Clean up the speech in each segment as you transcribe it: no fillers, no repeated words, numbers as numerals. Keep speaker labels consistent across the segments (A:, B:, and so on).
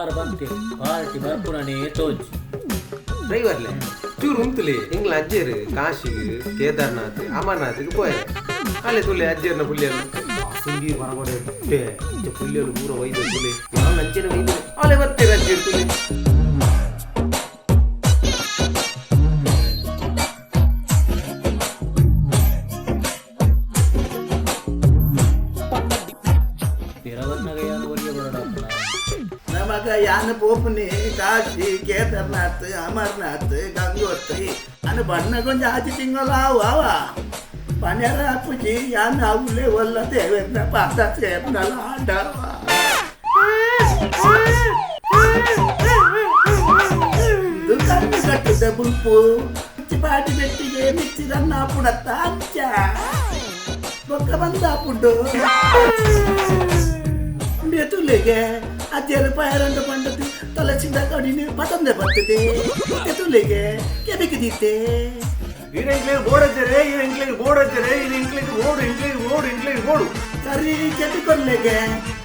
A: ಆರ್ ಬಂತೇರು party ಬರ್ಪುಣನೇ Toj.
B: ಡ್ರೈವರ್ಲೆ, ಚೂರು ಉಂತುಲೆ. ಎಂಗ್ಲ ಅಜ್ಜೇರು ಕಾಶಿಗೆ, ಕೇದಾರ್ನಾಥ್, ಅಮರ್ನಾಥ್ಗೆ ಪೋಯೆ. ಅಲ್ಲೇ ತುಲೆ ಅಜ್ಜೇರ್ನ ಪುಲ್ಯಲು ಸುಂಗಿ ಹೊರಗಡೆ ಇಟ್ಟೆ. ಪುಲ್ಯಲು ಪೂರ ವೈದ್ಯ ತುಲೆ. ಯಾನ್ ಅಂಚೆನೆ ವೈದ್ಯ ಅಲ್ಲೇ ಬತ್ತೇರು ಅಜ್ಜೇರು ತುಲೆ.
A: ಪಿರವನ್ನಗ ಯಾನು ಒರಿಯ ಬರಡಪ್ಪನ.
C: ನಮಗ ಯಾನ ಪೋಪುನಿ ಕಾಶಿ, ಕೇದಾರ್ನಾಥ್, ಅಮರ್ನಾಥ್, ಗಂಗೋತ್ರಿ ಅನು ಬಣ್ಣಗೊಂಜಿ ಆಚೆ ತಿಂಗಳ ಅವ ಪನೆರ ಅಪ್ಪುಜಿ. ಯಾನ್ ಅವುಲೆ ಒಲ್ಲ ದೇವೆರ್ನ ಪಾದ ಸೇರ್ನಲ ಆಂಡವ. ಇದು ಕಣ್ಣು ಕಟ್ಟಿದ ಬುಲ್ಪು ಪಾಟಿ ಬೆಟ್ಟಿಗೆ ಮಿಚ್ಚಿದನ್ನ ಪುಡತ್ತ ಅಂಚ ಬೊಕ್ಕ ಬಂದ ಪುಡ್ಡು ಬೆತುಲೆಗೆ ಅಜ್ಜರ ಪಾಯರಂಡ ಪಂಡದು ತಲಚಿಂದ ಕಡಿನ ಪತಂದೆ ಬರ್ತದೆ. ತೆತುಲೆಗೆ ಕೆಬಿಕಿದಿತ್ತೆ.
D: ಈರ್ ಎಂಕ್ಲೆಗ್ ಬೋಡಜ್ಜರೇ, ಈರ್ ಎಂಕ್ಲೆಗ್ ಬೋಡಜ್ಜರೇ, ಈರ್ ಎಂಕ್ಲೆಗ್ ಬೋಡು, ಎಂಕ್ಲೆಗ್ ಬೋಡು, ಎಂಕ್ಲೆಗ್ ಬೋಡು.
C: ಸರಿ, ಕೆಬಿ ಕೊರ್ಲೆಗೆ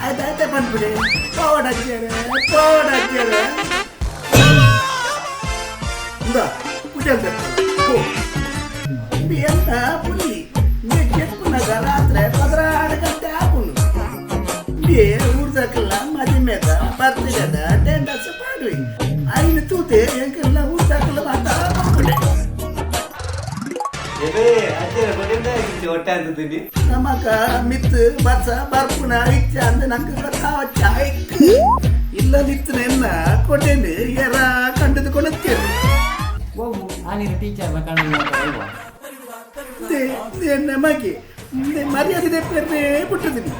C: ಆಯ್ತಾಯ್ತೆ ಬಂದ್ಬಿಡಿ. ಪೋಡಜ್ಜರೆ, ಪೋಡಜ್ಜರೆ. ಇಂದ ಪೂಜೆ ಪೋ. ಇದು ಎಂತ ಪುಲಿ ಚೆಪ್ಪುನಗ ರಾತ್ರಿ 12 ಗಂಟೆ ಆಪುಂಡು. ಊರ್ದಕ್ಕೆಲ್ಲ ಮದಿಮೆದ, ಬರ್ತಿದ ಟೆಂಡಸ್ ಪಾಡುವಿ. ಐನು ತೂತೆ ಎಂಕೆಲ್ಲ ಊರ್ದಕ್ಕೆಲ್ಲ ಮಾತಾ ಪಾಪುಡೆ.
B: ಎಬೇ ಅಜ್ಜೇರ ಕೊಟ್ಟಿಂದ ಹೊಟ್ಟೆ ಅಂತಿದ್ದೀನಿ.
C: ನಮಕ ಮಿತ್ ಬರ್ಸ ಬರ್ಪುನ ಇಚ್ಚ ಅಂದ ನಂಗೆ ಗೊತ್ತಾವಚ್ಚ. ಇಲ್ಲ ನಿತ್ತನೆನ್ನ ಕೊಟ್ಟೇನು ಎರ ಕಂಡದು ಕೊಡುತ್ತೇನೆ.
A: ಹೋಗು, ಆನಿನ ಟೀಚರ್ನ ಕಣ್ಣು.
C: ಎನ್ನ ಮಗಿ ಮರ್ಯಾದೆ ತೆಪ್ಪೆರ್ನೇ ಬಿಟ್ಟಿದ್ದೀನಿ.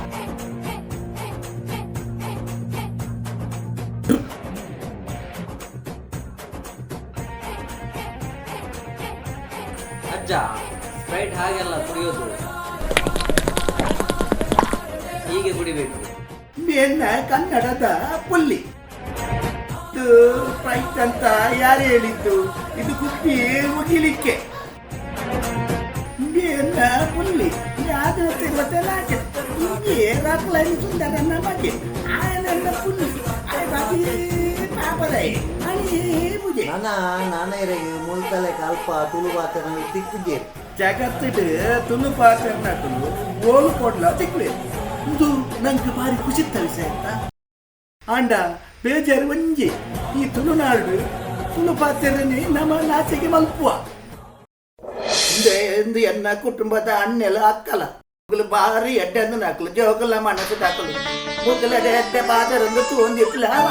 E: ಅಜ್ಜ, ಸ್ಪ್ರೈಟ್ ಹಾಗೆಲ್ಲ ಕುಡಿಯೋದು, ಹೀಗೆ ಕುಡಿಬೇಕು.
C: ಎನ್ನ ಕನ್ನಡದ ಪುಲ್ಲಿ. ಇದು ಸ್ಪ್ರೈಟ್ ಅಂತ ಯಾರು ಹೇಳಿದ್ದು? ಇದು ಕುಪ್ಪಿ ಉಗಿಲಿಕ್ಕೆ. ಎನ್ನ ಪುಲ್ಲಿ ಯಾವ್ದು ಗೊತ್ತೆಲ್ಲ ಹಿಂಗೆ ರಾಕ್ಲೈನ್ ಸುಂದರನ್ನ ಬಗ್ಗೆ ಆಯನ ಪುಲ್ಲಿ ಆಯ ಬಾಕಿ ಪಾಪದೈ ಅಣಿ ಪೂಜೆ.
F: ನನ ನಾನೇರೆಗ್ ಮುಲ್ತಲೆ ಕಲ್ಪ ತುಳು ಪಾತೆರ ತಿಕ್ಕುಜೆರ್.
C: ಜಗತ್ತಿಡ್ ತುಳು ಪಾತೆರ್ನಕುಲು ಓಲು ಕೊಡ್ಲ ತಿಕ್ಲೆ. ಇದು ನಂಗೆ ಭಾರಿ ಖುಷಿತ್ತ ವಿಷಯ ಅಂತ. ಆಂಡ ಬೇಜಾರು ಒಂಜಿ, ಈ ತುಳುನಾಡು ತುಳು ಪಾತೆರನೆ ನಮ್ಮ ನಾಚಿಗೆ ಮಲ್ಪುವ. ಇಂದೆ ಎಂದು ಎನ್ನ ಕುಟುಂಬದ ಅಣ್ಣೆಲ ಅಕ್ಕಲ ಮುಗುಲು ಬಾರಿ ಎಡ್ಡೆ ಅಂದು ನಕಲು ಜೋಕುಲ ಮನಸ್ಸು ದಾಕಲು ಮುಗುಲ ಎಡ್ಡೆ ಪಾತೆರಂದು ತೂಂದಿಟ್ಲ ಅವ.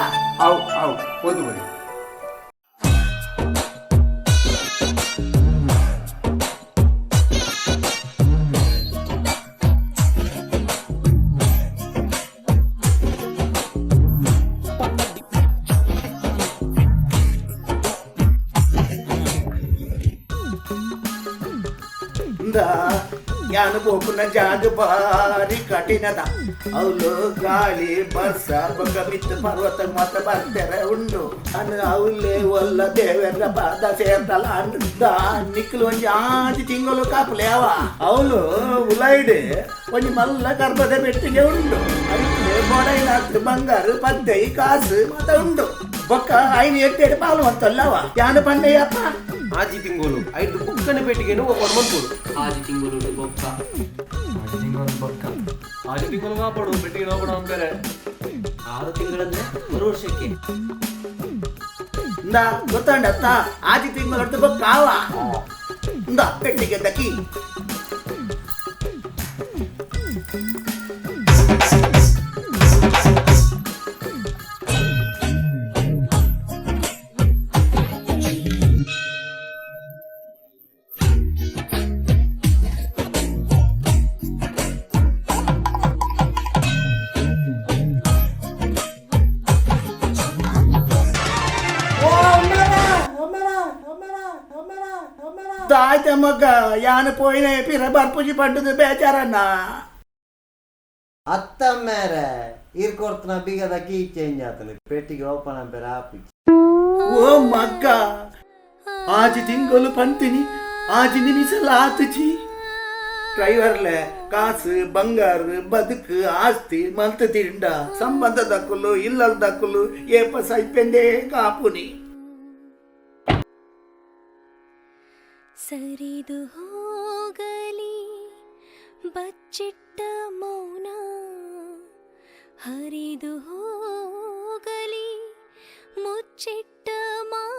D: ಅವು ಅವು ಓದು ಬರಿ.
C: ಇಂದ ಯಾನು ಪೋಪುನ ಜಾಗ ಬಾರಿ ಕಠಿಣದ. ಅವಳು ಗಾಳಿ ಬರ್ಸ ಬೊಕ್ಕ ಮಿತ್ತು ಪರ್ವತ ಮತ ಬರ್ತಾರೆ ಉಂಡು. ಅನು ಅವಲೇ ಒಲ್ಲ ದೇವರ ಪಾದ ಸೇರ್ತಲ ಅಂದ. ನಿಕ್ಲು ಒಂಜಿ ಆಜಿ ತಿಂಗಳು ಕಾಪುಲೆ ಅವ. ಅವಳು ಉಲೈಡ್ ಒಂಜಿ ಮಲ್ಲ ಗರ್ಭದ ಪೆಟ್ಟಿಗೆ ಉಂಡು. ಐಕ್ ಬೊಡೈನಾತ್ ಬಂಗಾರು, ಪದ್ದೈ, ಕಾಸು ಮತ ಉಂಡು. ಬೊಕ್ಕ ಐನ್ ಎಟ್ಟೆಡ್ ಪಾಲು ಅಂತಲ್ಲವ ಯಾನು ಪಂಡೆಯಪ್ಪ.
B: ಆಜಿ ತಿಂಗಳು ಐದು ಬುಕ್ಕನ ಪೇಟಿಗೆನು ಓಪನ್ ಮನ್ಪುಡು.
E: ಆಜಿ ತಿಂಗಳು ಬೊಕ್ಕ.
D: ಆಜಿ ತಿಂಗಳು ಕಾಪಾಡು ಪೆಟ್ಟಿಗೆ ನೋಪಡ ಅಂತಾರೆ.
E: 6 ತಿಂಗಳಂದ್ರೆ ಒಂದು ವರ್ಷಕ್ಕೆ.
C: ಇಂದ ಗೊತ್ತಾಂಡತ್ತ, ಆಜಿ ತಿಂಗಳು ಬೊಕ್ಕ ಆವ. ಇಂದ ಪೆಟ್ಟಿಗೆ ದಕ್ಕಿ. ತಾಯ್ತ ಮಗ, ಯಾನು ಪೋಯಿನ ಪಿರ ಬರ್ಪುಜಿ ಪಂಡದು ಬೇಜಾರನ್ನ.
F: ಅತ್ತಮ್ಮೇರೆ, ಈರ್ ಕೊರ್ತನ ಬೀಗದ ಕೀ ಚೇಂಜ್ ಆತನ, ಪೆಟ್ಟಿಗೆ ಓಪನ್ ಅಂಪೆರ ಆಪುಜಿ.
C: ಓ ಮಗ್ಗ, ಆಜಿ ತಿಂಗಳು ಪಂತಿನಿ ಆಜಿ ನಿಮಿಷಲ ಆತುಜಿ. ಡ್ರೈವರ್ಲೆ ಕಾಸು ಬಂಗಾರ ಬದುಕು ಆಸ್ತಿ ಮಲ್ತು ತಿಂಡ ಸಂಬಂಧ ದಕ್ಕುಲು ಇಲ್ಲಲ್ ದಕ್ಕುಲು ಏಪ ಸೈಪೆಂದೇ ಕಾಪುನಿ.
G: ಸರಿದು ಹೋಗಲಿ ಬಚ್ಚಿಟ್ಟ ಮೌನ, ಹರಿದು ಹೋಗಲಿ ಮುಚ್ಚಿಟ್ಟ ಮಾತು.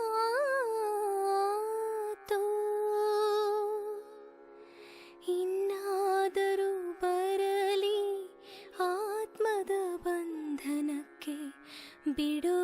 G: ಇನ್ನಾದರೂ ಬರಲಿ ಆತ್ಮದ ಬಂಧನಕ್ಕೆ ಬಿಡುಗಡೆ.